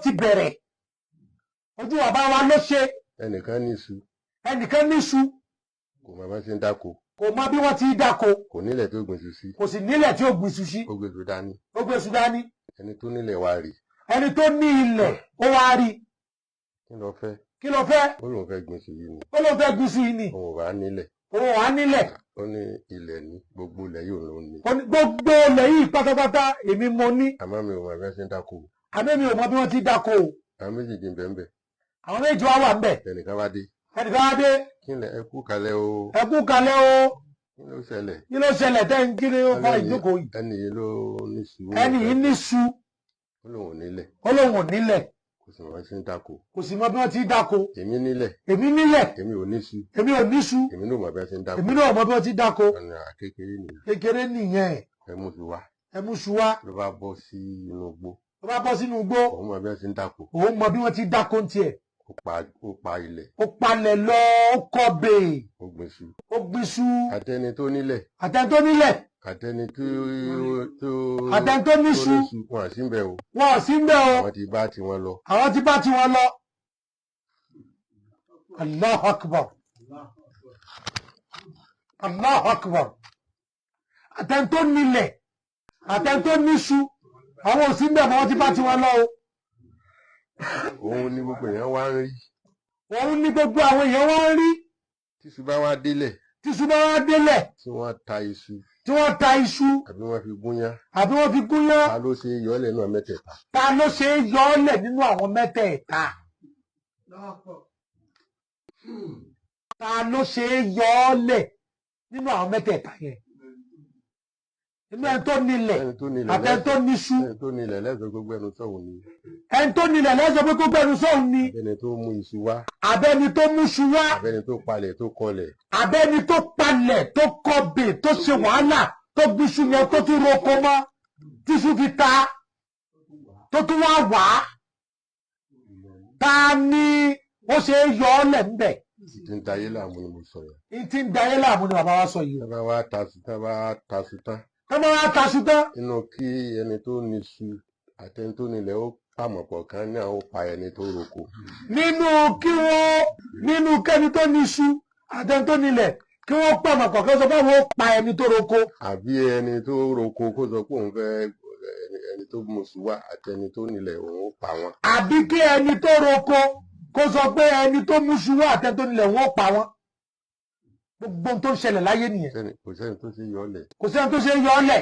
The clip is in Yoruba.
ti bẹ̀rẹ̀. Ojú bàbá wa ló ṣe. Ẹnìkan ní iṣu. Ẹnìkan níṣu. Kò mọ bá ṣe ń dáko. Kò mọ bí wọ́n ti dáko. Kò nílẹ̀ tó gbìn iṣu sí. Kò sì nílẹ̀ tí ó gbìn iṣu sí. Ó gbé iṣu dání. Ó gbé iṣu dání. Ẹni tó nílẹ̀ wá rí. Ẹni tó ní ilẹ̀, ó wá rí. Kí ló fẹ́? Kí ló fẹ́? Ó lóun fẹ́ gbìn iṣu yìí ni. Ó lóun fẹ́ gbìn iṣu yìí ni. Òun ò bá nílẹ̀. Òun wà nílẹ̀. Ó ní ilẹ̀ ní gbogbo ilẹ̀ yóò ló ní. Ó ní gbogbo ilẹ̀ yìí pátápátá, èmi mo ní. Àmọ́ mi ò mọ bí wọ́n ṣe ń dáko. Àmọ́ mi ò mọ bí wọ́n ti dáko o. Àwọn méjèèjì ń bẹ ń bẹ. Àwọn méjì wá wà ń bẹ̀. Ẹnìkan bá dé. Ẹnìkan wá dé. Kí lẹ, ẹ kú kalẹ̀ o. Ẹ kú kalẹ̀ o. Kí ló ṣẹlẹ̀? Kí ló ṣẹlẹ̀ tẹ́ ń kí ló fa ìjókòó yìí? Ẹni yìí ló ní iṣu. Ẹni yìí níṣu. Ó lóun ò nílẹ̀. Ó lóun ò nílẹ̀. Kò sì mọ bí wọ́n ṣe ń dáko. Kò sì mọ bí wọ́n ti dáko. Èmi nílẹ̀. Èmi nílẹ̀. Èmi ò níṣu. Èmi ò níṣu. Èmi náà mọ bí wọ́n ṣe ń dáko. Èmi náà mọ bí wọ́n ti dáko. Ọ̀nà kékeré nìyẹn. Kékeré nìyẹn. Ẹ mú iṣu wá. Ẹ mú iṣu wá. Ló bá bọ́ sí inú igbó. Ló bá bọ́ sínú igbó. Òun mọ bí wọ́n ṣe ń dáko. Òun mọ bí wọ́n ti dáko ń tiẹ̀. Ó pa ilẹ̀. Ó palẹ̀ lọ, ó kọbè. Ó gbìn iṣu. Ó gbin iṣu. Àtẹni tó nílẹ̀. Àtẹni tó nílẹ̀. Àtẹni tó Àtẹni tó níṣu. Níṣu, wọn à sí ń bẹ̀ o. Wọn ò sí ń bẹ̀ o. Àwọn ti bá tiwọn lọ. Àwọn ti bá tiwọn lọ. Allahu Akbar, Allahu Akbar! Àtẹni tó nílẹ̀, àtẹni tó níṣu, àwọn ò sí ń bẹ̀ mọ́, wọ́n ti bá tiwọn lọ o. Òun ni gbogbo èèyàn wá ń rí. Òun ní gbogbo àwọn èèyàn wá ń rí. Tíṣu bá wá délẹ̀, Tíṣu bá wá délẹ̀, tí wọ́n ta iṣu, tí wọ́n ta iṣu, àbí wọ́n fi gúnyán, àbí wọ́n fi gúnyán, ta ló ṣe yọ́lẹ̀ náà mẹ́tẹ̀ẹ̀ta? Ta ló ṣe é yọ ọ́ lẹ̀ nínú àwọn mẹ́tẹ̀ẹ̀ta? Ta ló ṣe é yọ ọ́ lẹ̀ nínú àwọn mẹ́tẹ̀ẹ̀ta yẹn? Inú ẹni tó nílẹ̀, ẹni tó nílẹ̀, àtẹni tó níṣu. Ẹni tó nílẹ̀ lẹ́sọ̀ gbogbo ẹnu sọ̀hún ni. Ẹni tó nílẹ̀ lẹ́sọ̀ pé kó gbẹnu sóhun ni. Abẹ́ni tó mú iṣu wá. Abẹ́ni tó múṣu wá. Abẹ́ni tó palẹ̀ tó kọlẹ̀. Abẹ́ni tó palẹ̀, tó kọbè, tó ṣe wàhálà, tó gbíṣu yẹn, tó tún roko mọ́, tíṣu fi ta, tó tún wá wá. Ta ni ó ṣe é yọ ọ́ lẹ̀ ńbẹ̀? Tí ń dayé láàmú ni mo sọ yẹn. Ní tí ń dayé láàmú ni bàbá wa sọ yìí. Tá bá wá taṣu, tá bá taṣu tán, Tó bá wá taṣu tán, inú kí ẹni tó níṣu àtẹni tó nílẹ̀ ó pàmọ̀pọ̀ kan náà, ó pa ẹni tó roko. Nínú kí wọ́n, nínú kẹ́ni tó níṣu àtẹni tó nílẹ̀, kí wọ́n pàmò kọ̀ọ̀kan sọ fún àwọn, ó pa ẹni tó roko. Àbí ẹni tó roko kó sọ pé òun fẹ́ ẹni tó mú iṣu wá àtẹni tó nílẹ̀, òun ó pa wọn. Àbí kí ẹni tó roko kó sọ pé ẹni tó múṣu wá àtẹni tó nílẹ̀, wọ́n pa wọn. Gbogbo ohun tó ń ṣẹlẹ̀ láyé nìyẹn. Kò sẹ́ni tó ṣe yọ ọ́ lẹ̀. Kò sẹ́ni tó ṣe é yọ ọ́ lẹ̀.